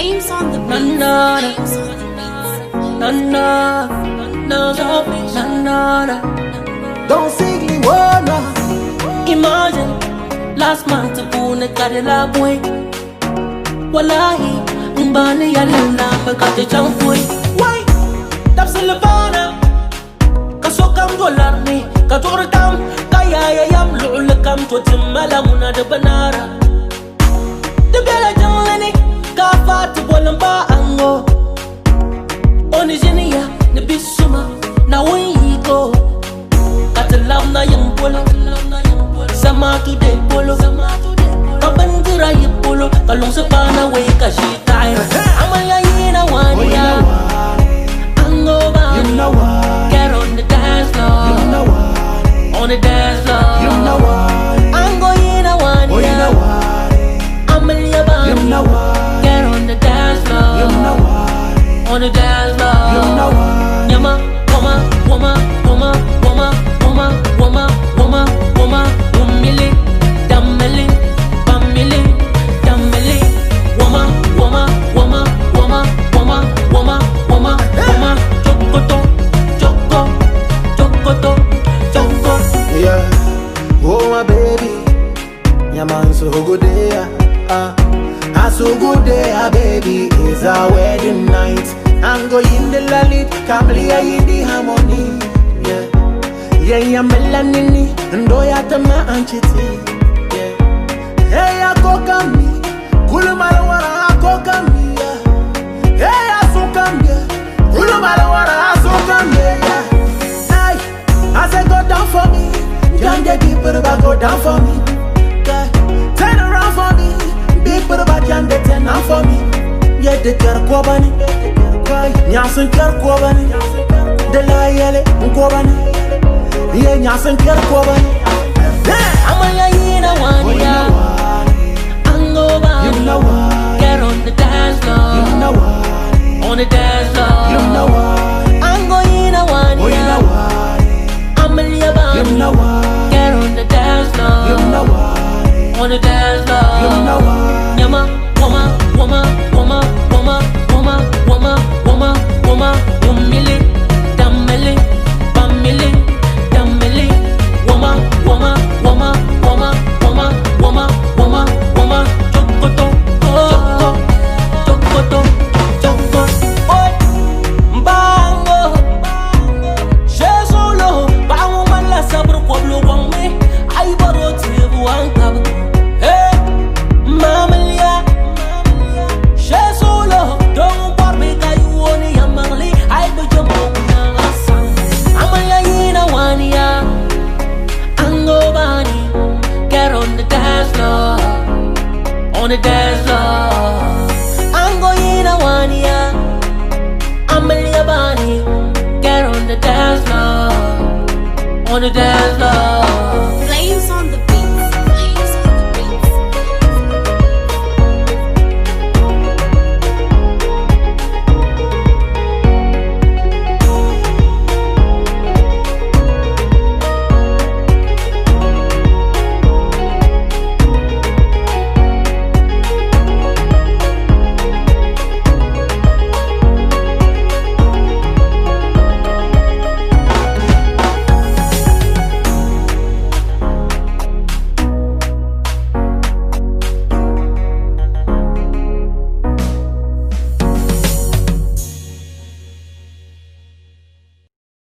Ames on the Na beat. na na Ames on the beat. na na na na na na. Don't sigli wona. Imagine last month puuni ka di la boi. Wallahi n baani yɛli laamba ka ti chaŋ pui. Wai dabisili paana ka sokam dolari ni ka duɣuri tam ka yaaya yam luɣuli kam to ti mala ŋuna di binaara. Di bela jiŋli ni ka a faai ti boli m ba aŋɔ. O ni ʒiniya ni bi suma Naawuni yiko ka ti labina yiŋ polo zamaatu de polo ka bindira yi polo ka lunsi paana wei ka ʒii taɣi amaliya yina waniya aŋɔ You bani know what? get on the dance floor You know what? on the dance floor You know what? Ango yina Oh, you waniya know what? amaliya You bani know what? get on the dance floor You know what? on the dance floor You know what? Nyama, wama, wama, wama, wama, wama, wama, wama, wama, umili, damili, bamili, damili, wama, wama, wama, wama, wama, wama, wama, wama, chokoto, choko, chokoto, choko. Yeah. Oh my baby, yeah man so good day. Ah, ah so good day, ah baby. It's our wedding night. I'm going the lalit, kamli in the harmony. Yeah, yeah, yeah, melanini, ndo ya tema anchiti. Yeah, hey, akokami, kulumalawara akokami. Yeah, hey, asukami, kulumalawara asukami. Yeah. Hey, I say go down for me. Janje big but go down for me. Yeah. Turn around for me. Big but jande turn down for me. Yeah, the car kwabani. Nyasin ker kwabani. De la yele kwabani. Yeah, nyasin ker kwabani. Yeah. Amaliya yina Oh, you waniya, know what? ango You bani, know what? get on the dance floor, You know what? on the dance floor. You know what? Ango yina Oh, you know waniya, what? amaliya You bani. know what? Get on the dance floor. You know what? On the dance floor. You know what? Nyama, wama, wama, wama, wama, wama, wama, wama, wama, umili, damili, bamili, damili, wama, wama, wama, wama, wama, wama, wama, wama, chokoto, choko, chokoto, choko. Oi, mbango. Shezolo, bawo man la sabr koblo gwangme, ay baro tibu an kab. Hey, mamalia, Shezolo, don't barbe kayuoni yamangli, ay bujamo na asang. Amaya yina wania, ango bani, get on the dance floor, on the dance floor. Ango yina wania, Amalia Bani, get on the dance floor, on the dance floor.